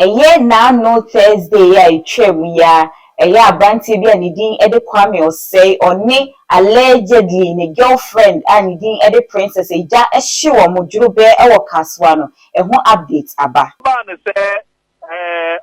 Ɛyɛ n'ano Thursday a etwa mu yi a, ɛyɛ aberanteɛ bi a ne din de Kwame Osei, ɔne allegedly ne girlfriend a ne din de Princess, egya hye wɔn dworobɛɛ wɔ Kasoa no, ɛho update aba. Baa ne sɛ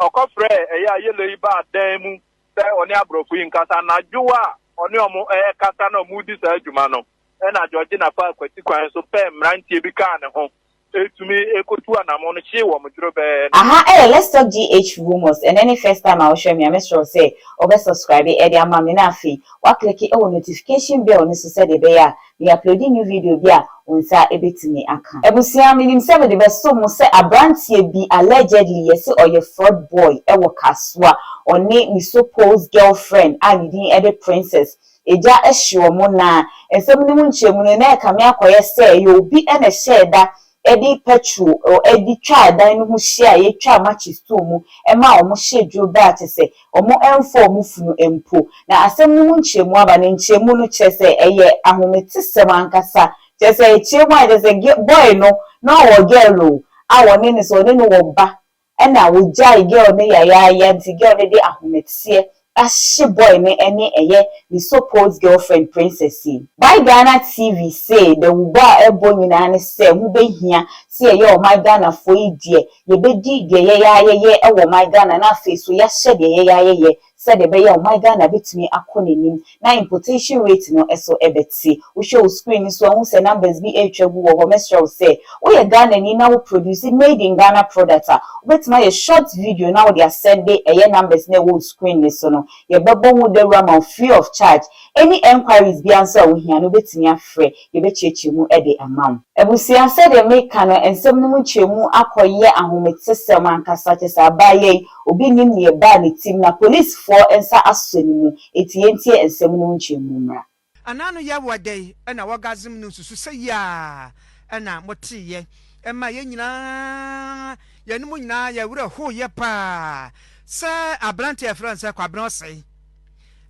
ɔkɔfrɛ ɛyɛ a yellow yi baa dan mu sɛ ɔne aborɔfo yi nkasa. Anadwo a ɔne ɔmo ɛkasa na ɔmo di saa adwuma no, ɛna Georgina fa akwati kwan so pɛɛ mmeranteɛ bi kaa ne ho etumi ekotu anamo no hyee wɔn dworobɛɛ. Aha ɛyɛ Let's Talk GH Rumors. Ɛnɛ ne first time a wohwɛ me a, mesrɛ sɛ wobɛ subscribe ɛde ama me, na afei wa click ɛwɔ notification bell ne so sɛdeɛ ɛbɛyɛ a me upload new video bi a, wo nsa ɛbɛtumi aka. Abusua, menim sɛ mede bɛso mo sɛ aberanteɛ bi allegedly yɛsɛ ɔyɛ fraud boy ɛwɔ Kasoa, ɔne ne supposed girlfriend a ne din ɛde Princess, egya ɛhye wɔn. Na nsɛm no mu nkyɛmu no, na ɛkame akɔyɛ sɛ ɛyɛ obi ɛna ɛhyɛɛ da ɛde petrol ɛde twa dan no ho hyia a yɛtwa matches to mu ɛma wɔn hyɛ duro baa kyɛ sɛ wɔn ɛmfa wɔn funu mpo. Na asɛm no mu nkyɛmu aba, na nkyɛmu no kyerɛ sɛ ɛyɛ ahometesɛm ankasa, kyerɛ sɛ ekyir mu a kyerɛ sɛ boy no na ɔwɔ girl o a wɔne ne sɛ ɔne no wɔ ba, ɛna wogyae girl no yayaaya, nti girl no de ahometeɛ ahye boy no ɛne ɛyɛ ne supposed girlfriend Princess yi. By Ghana TV say dawubɔ a ɛbɔ nyinaa ne sɛ ho behia sɛ ɛyɛ ɔman Ghanafoɔ yi deɛ, yɛbɛdi deɛ yɛyɛ ayɛyɛ ɛwɔ ɔman Ghana, na afei so yɛahyɛ deɛ yɛyɛ ayɛyɛ sɛdeɛ ɛbɛyɛ ɔman Ghana bɛtumi akɔ n'anim na importation rate no ɛso ɛbɛte. Wohwɛ wo screen so, ahu sɛ numbers bi ɛretwa gu wɔ hɔ. Mɛsrɛ wo sɛ woyɛ Ghana ni na wo produce made in Ghana product a, wobɛtumi ayɛ short video na wode a send ɛyɛ numbers na ɛwɔ wo screen ne so no, yɛbɛbɔ ho dawura ma wo free of charge. Any enquiries bi nso a wohia no, wobɛtumi afrɛ, yɛbɛkyerɛkyerɛ mu de ama wo. Abusua, sɛdeɛ meka no, nsɛm no mu nkyerɛmu akɔyɛ ahometesɛm ankasa, kyɛ sɛ abaayɛ yi obi nim nea ɛbaa ne tim na polisifoɔ nsa asɔ ne mu. Eti yɛntie nsɛm no mu nkyerɛmu mmra. Anaa no yɛ wɔ dɛ ɛna wɔgazem no nsusu sɛ yia ɛna moteyɛ ɛma yɛn nyinaa, yɛn mu nyinaa yɛwerɛ hoyɛ paa sɛ aberante a yɛfrɛ no sɛ Kwabena Ɔsɛe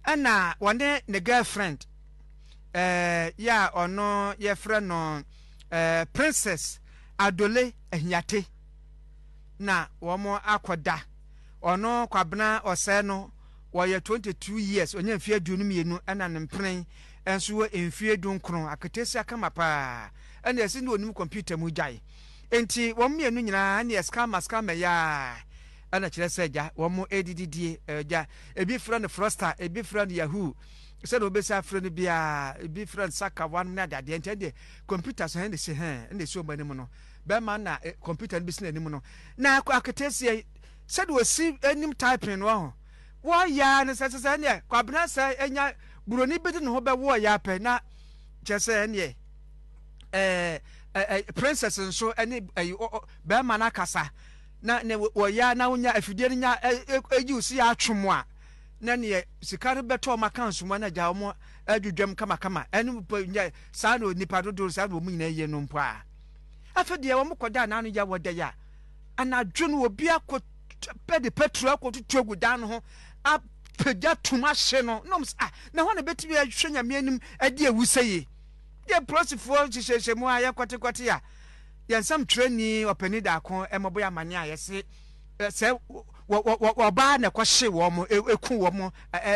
ɛna wɔne ne girlfriend yɛ a ɔno yɛfrɛ no Princess Adole Ahiate na wɔn akɔda. Ɔno Kwabena Ɔsɛe no wɔyɛ 22 years, ɔnyɛ mfeɛ 22, ɛna ne mpene nso wɔ mfeɛ 19, aketesia kama paa, ɛna ɛsi ne onim kɔmputa mu gyae. Nti wɔn mmienu nyinaa ɛne scammer scammer yaa, ɛna kyerɛ sɛ gya wɔn edididie ɛgya ebi frɛ no fraudster, ebi frɛ no yahoo, sɛdeɛ wɔbɛsi afrɛ no biara, ebi frɛ no sakawa no ne adeadeɛ. Nti ɛdeɛ kɔmputa so hɛn de si hɛn ɛna esi wɔn anim no, bɛrima na kɔmputa no bi si n'anim no, na aketesia yi sɛdeɛ osi anim typing no ho wɔyɛ no sɛ ɛneɛ Kwabena sɛ ɛnya buroni bi de ne ho bɛwɔ yɛ apɛ, na kyerɛ sɛ ɛneɛ ɛɛ ɛɛ Princess nso ɛne ɛyi bɛrima no akasa na ne wɔyɛ na wonya afidie no nya ɛyi osi atwom a, na neɛ sika no bɛtɔ ɔmo aka mu na gya ɔmo adwidwam kamakama. Ɛno mpo nyɛ saa na nipa dodoɔ saa na wɔn nyinaa yie no mpo a, afei deɛ wɔn kɔda n'ano yɛ wɔ dɛ yɛ a, anadwo no obi akɔ pɛ de petrol akɔtutu agu dan no ho apagya tum ahye no na ɔmo sɛ, ah, na hɔ na bɛtumi ahwɛ Nyame anim ɛde ewu sɛ yie deɛ polisifoɔ hyehyɛhyɛ mu a yɛ kɔtekɔte a yɛn nsɛm twerɛni ɔpanin daako ɛmɔbɔ yɛ amane a yɛse sɛ ɔbaa na ɛkɔhye wɔn, eku wɔn,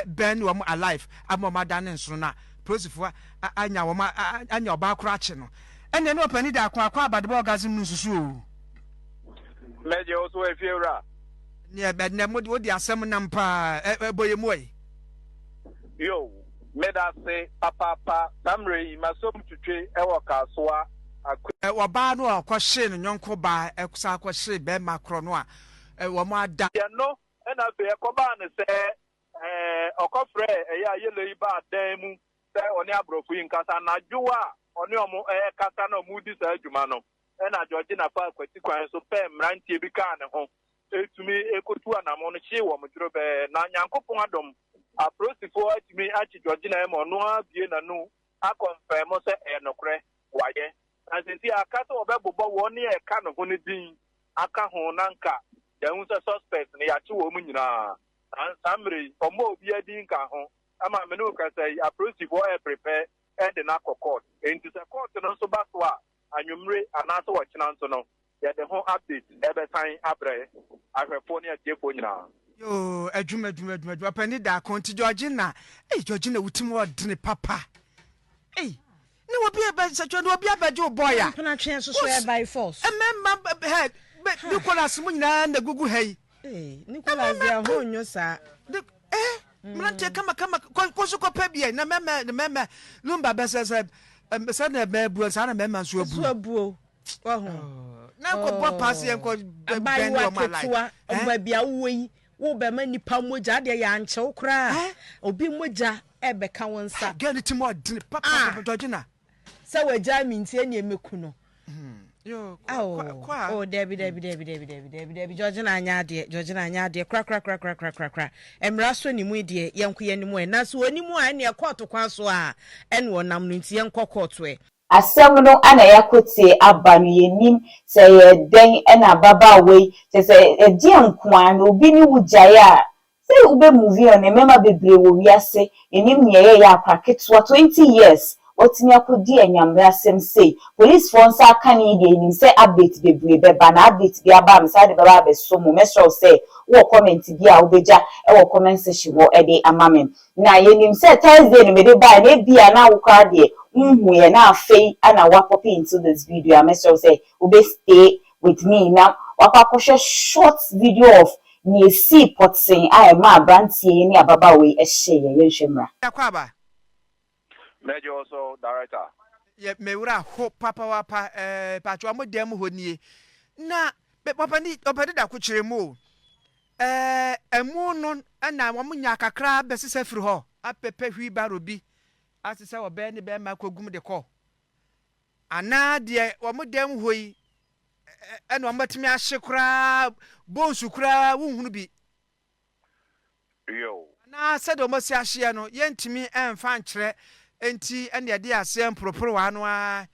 bɛn wɔn alive ama wɔn adane nsono, na polisifoɔ anya wɔn, anya ɔbaa koro akye no. Ɛnna ɛne ɔpanin daako akɔ abadebɔ ɔgaze mu nsusu o. Mɛgye wo so, efie wura. Neɛ bɛnɛ mo de wode asɛm nam paa ɛbɔ yɛ mu ɔyi. Yo, meda se papaapa. Saa mmerɛ yi masom twitwe ɛwɔ Kasoa. Ɔbaa no a ɔkɔhyee ne nyɔnko baa, ɛsa akɔhyee bɛrima korɔ no a wɔn ada. Yɛn no ɛna afei ɛkɔbaa ne sɛ ɔkɔfrɛ ɛyɛ a yellow yi baa dan mu sɛ ɔne aborɔfo yi nkasa. Anadwo a ɔne ɔmo ɛkasa na ɔmo di saa adwuma no, ɛna Georgina fa akwati kwan so pɛɛ mmeranteɛ bi kaa ne ho etumi ekotu anamo no hyee wɔn dworobɛɛ. Na Nyankopɔn adom, apolisifoɔ atumi akye Georgina ma ɔno abie n'ano akɔnfɛn mo sɛ ɛyɛ nokorɛ wayɛ. Na sisi aka sɛ wɔbɛbobɔ wɔn ne ɛka ne ho no din aka ho, na nka yɛn sɛ suspect no yɛakye wɔn nyinaa. Na saa mmerɛ yi ɔmo a obi din ka ho ama me ne wo kasa yi, apolisifoɔ ɛɛprepare ɛde no akɔ court. Nti sɛ court no nso ba so a, anwummere anaasɛ wɔkyena nso no. yɛde ho update ɛbɛsan abrɛ ahwɛfoɔ ne atiefoɔ nyinaa. Yoo adwuma adwuma adwuma adwuma pɛ ne daako nti Georgina ei Georgina wo tim ɔdene papa ei ne obi ɛbɛ sɛtwa ne obi abɛgye wo boy a Mpena twe nso so ɛ by force. Mmarima hɛ Nicholas mu nyinaa na gugu ha yi. Ee Nicholas deɛ ho nyo saa. Eh mmeranteɛ kama kama kɔ so kɔpɛ bi ɛ na mɛmɛ mɛmɛ lumba bɛsɛ sɛ sɛ na ɛmɛ abuo saa na mɛma nso abuo. Nso abuo. Wahu. Na nkɔbɔ paase yɛ nkɔ bɛn Abaayewa wɔn alai. ketewa baabi a wowɔ yi wobɛma nipa mogya adeɛ yɛ ankyɛw koraa obi mogya ɛbɛka wo nsa. Girl ne ti mu ɔdene papa Georgina. Sɛ wagyaa me nti ɛneɛ mɛku no. Yo, Ao, kɔ a. oh, dabi, dabi, dabi, dabi, dabi, dabi, dabi, Georgina anyɛ adeɛ, Georgina anyɛ adeɛ, kora, kora, kora, kora, kora, kora, kora. Mmara so ne mu yi deɛ, yɛnko yɛn anim ɛ. Na sɛ ɔni mu a, ɛneɛ kɔɔto kwan so a, ɛna ɔnam no nti yɛnkɔ kɔɔto ɛ. Asɛm no na yɛakɔtie aba no yɛnnim sɛ ɛyɛ dɛn na ababaawa yi kyerɛ sɛ ɛdeɛn nkoaa na obi ne wo gyae a sɛ wobɛ move on mmarima bebree wɔ wiase yɛnim nea ɛyɛ yɛ akora ketewa 20 years watumi akɔdi anyammerɛ asɛm sei policefoɔ nsa aka no yi deɛ yɛnim sɛ update bebree bɛba na update bi aba a mesan de bɛba abɛso mo mɛsrɛ wo sɛ wowɔ comment bi a wobɛgya wɔ comment section hɔ de ama me Na yɛnim sɛ Thursday no mede baeɛ no ebia na wo koraa deɛ wonhuiɛ na afei na woapɔpe into this video a mɛsrɛ wo sɛ wobɛ stay with me na wakɔ akɔhwɛ short video of nea esii pɔtee a ɛmaa abranteɛ yi ne ababaawa yi hyeeɛ. Yɛnhwɛ mmra. Akwaaba. Mɛgye wo so director. Yɛ me wura ho papaapa eh pacho ɔmo dan mu hɔ nie na ɔpɛni ɔpɛni da ko kyerɛ mu o eh ɛmu no ɛna wɔn nya kakra bɛsesa firi hɔ apɛpɛ wheelbarrow bi asesa ɔbɛɛ ne bɛɛma kɔ gum de kɔ anaa deɛ wɔn dan mu hɔ yi ɛna wɔn atumi ahye koraa bonsu koraa wonhunu bi. Yow. Anaa sɛdeɛ wɔasi ahyeɛ no, yɛntumi mfa nkyerɛ, enti ɛna yɛde aseɛ mporoporowa no ara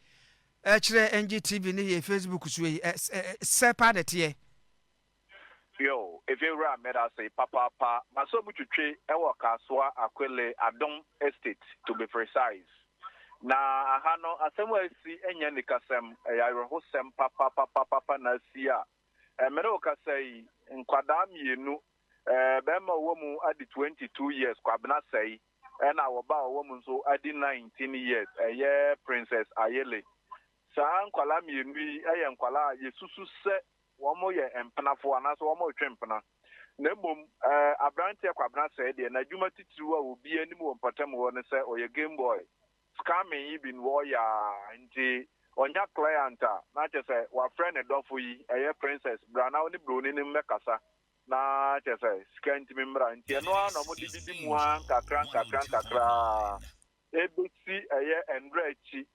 kyerɛ NGTV ne yɛn Facebook soɔ yi. Sɛ paa na ɛteɛ. Yow, Efiewura medase papaapa, masɔ mu twitwi wɔ Kasoa Akwele Adom Estate to be precise. Na aha no asɛm a asi nyɛ anikasɛm, ɛyɛ awerɛhosɛm papapapapa na asi a Me ne wo kasa yi, nkwadaa mienu, bɛɛma a ɔwɔ mu adi 22 years, Kwabena Sɛi, ɛna ɔba a ɔwɔ mu nso adi 19 years, ɛyɛ Princess Ayele. Saa nkwadaa mienu yi yɛ nkwadaa a yɛsusu sɛ wɔn yɛ mpenafoɔ anaasɛ wɔn retwe mpena. Na mmom, aberanteɛ Kwabena Sɛi deɛ, n'adwuma titiriw a obiara nim wɔ mpɔtam hɔ ne sɛ ɔyɛ game boy. Scamming yi bi no wɔyɛ aa nti ɔnya client a na kyerɛ sɛ wafrɛ ne dɔfo yi ɛyɛ princess bra na wo ne broni no mmɛkasa na kyerɛ sɛ sika ntumi mmra nti ɛno ara na wɔde didi mu ara nkakra nkakra nkakra ara ɛbɛsi ɛyɛ ɛnora akyi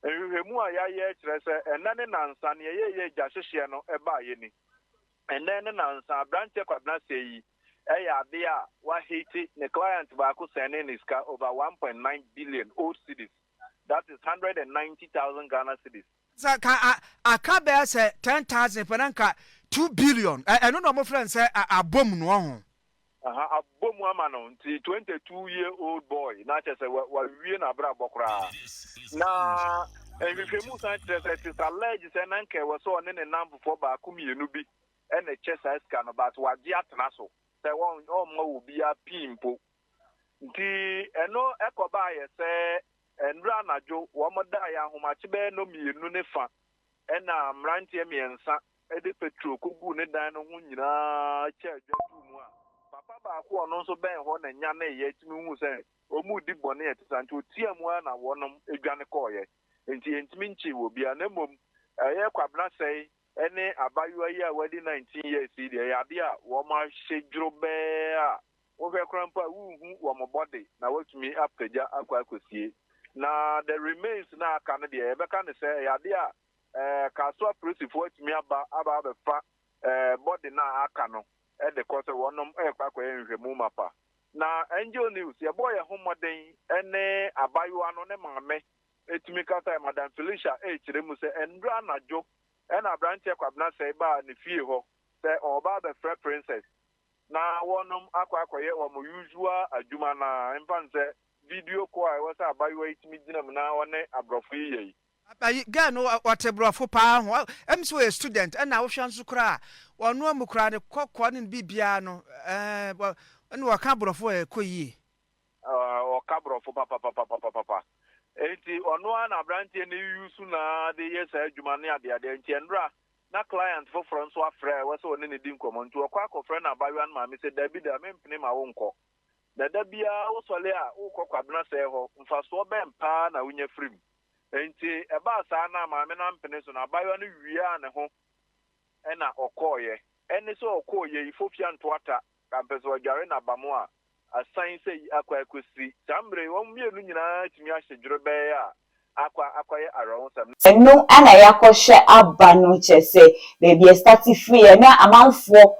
nhwehwɛmu a yɛayɛ kyerɛ sɛ ɛnɛ ne nansa nea ɛyɛ yɛ gya hyehyeɛ no ɛbaeɛ ni. Ɛnnɛ ne nansa, abranteɛ Kwabena Seyi yɛ adeɛ a wa hate ne client baako sɛnee ne sika over 1.9 billion old cedis, that is 190,000 Ghana cedis. Sɛ nka aka bɛyɛ sɛ 10,000 pɛ na nka 2 billion, ɛno na wɔfrɛ no sɛ abom no ɔho. Aha, abɔ mu ama no nti 22 year old boy na kyerɛ sɛ wawie n'abrabɔ koraa. Na nhwehwɛmu san kyerɛ sɛ it is alleged sɛ na nka ɛwɔ sɛ ɔne ne nnamfofoɔ baako mmienu bi na ɛkyɛ saa sika no but wagye atena so sɛ ɔmma obiara pii mpo. Nti ɛno ɛkɔbaeɛ sɛ nnora anadwo wɔn daeɛ ahomakye bɛyɛ nnɔmmienu ne fa ɛna mmeranteɛ mmiɛnsa de petro koguu ne dan no ho nyinaa kyɛɛ dwa too mu a, papa baako a ɔno nso bɛn hɔ na nyaneeɛ tumi huu sɛ wɔredi bɔne a ɛte saa nti ɔtiaa mu ara na wɔnom dwane kɔeɛ. Enti yɛntumi nkyee wɔ biara na mmom ɛyɛ Kwabena Sɛe ne abayewa yi a wadi 19 years yi deɛ ɛyɛ adeɛ a wɔahyɛ dworobɛɛ a wohwɛ koraa mpo a wonhu wɔn body na wɔatumi apagya akɔ akɔsie. Na the remains no a aka no deɛ yɛbɛka no sɛ ɛyɛ adeɛ a eh, Kasoa polisifoɔ atumi aba aba abɛfa eh, body no a aka no de kɔ sɛ wɔnom rekɔ akɔyɛ nhwehwɛmu mapa. Na Angel News, yɛbɔɔ yɛn ho mmɔden ne abayewa no ne maame tumi kasae, Madam Felicia rekyerɛ mu sɛ ɛnnora anadwo na aberanteɛ Kwabena Sɛe baa ne fie hɔ sɛ ɔreba abɛfrɛ Princess na wɔnom akɔ akɔyɛ wɔn usual adwuma no ara, mfa no sɛ video call a ɛwɔ sɛ abayewa yi tumi gyina mu na ɔne aborɔfo yi yɛ yi. Ayi girl no ɔte brɔfo paa ho ɛm sɛ ɔyɛ student ɛna wohwɛ nso koraa ɔnoa mu koraa ne kɔkɔɔ ne ne biribiara no ɛɛ ɛna ɔka brɔfo a ɛkɔ yie. Ɔka brɔfo papapapapapa enti ɔno ara na abranteɛ no use no ara de yɛ saa adwuma ne adeadeɛ nti ɛnora na client foforɔ nso afrɛ a ɛwɔ sɛ ɔne no di nkɔmmɔ nti ɔkɔ akɔfrɛ no abayewa no maame sɛ dabi da mempene ma wonkɔ na da biara wosɔle a wokɔ Kwabena sɛɛ hɔ mfasoɔ bɛn paa na wonya firi mu Enti ɛbaa saa na maame no ampene so no, abaayewa no wiaa ne ho na ɔkɔeɛ. Ɛne sɛ ɔkɔeɛ yi, Fofia Ntoata ampɛ sɛ ɔdware n'abamo a asan sɛ yi akɔ akɔsi. Saa mmerɛ yi, wɔn mmienu nyinaa atumi ahye dwerɛbɛɛ a akɔ akɔyɛ awerɛhosɛm. Ɛno na yɛakɔhwɛ aba no kyerɛ sɛ baabi ɛstarte firiiɛ na amanfoɔ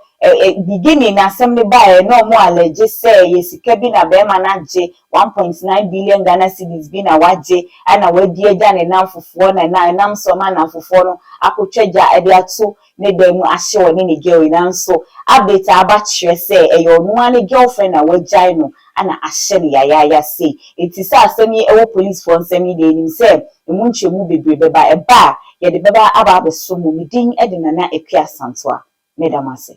beginning no asɛm no baeɛ na ɔmo allege sɛ ɛyɛ sika bi na bɛɛma no agye, one point nine billion Ghana cedis bi na wagye ɛna wadi agya ne nnamfofoɔ na ɛna ɛnam so ama nnamfofoɔ no akotwa gya de ato ne dan mu ahye ɔne ne girl yi nanso update a aba kyerɛ sɛ ɛyɛ ɔno ara ne girlfriend a wagyae no na ahyɛ no yayaaya sei. Enti sɛ asɛm yi ɛwɔ policefoɔ nsam yi deɛ yɛnim sɛ ɛmu nkyerɛmu bebree bɛba. Ɛba a yɛde bɛba aba abɛso mo. Me din de Nana Akua Asantewaa. Meda mo ase.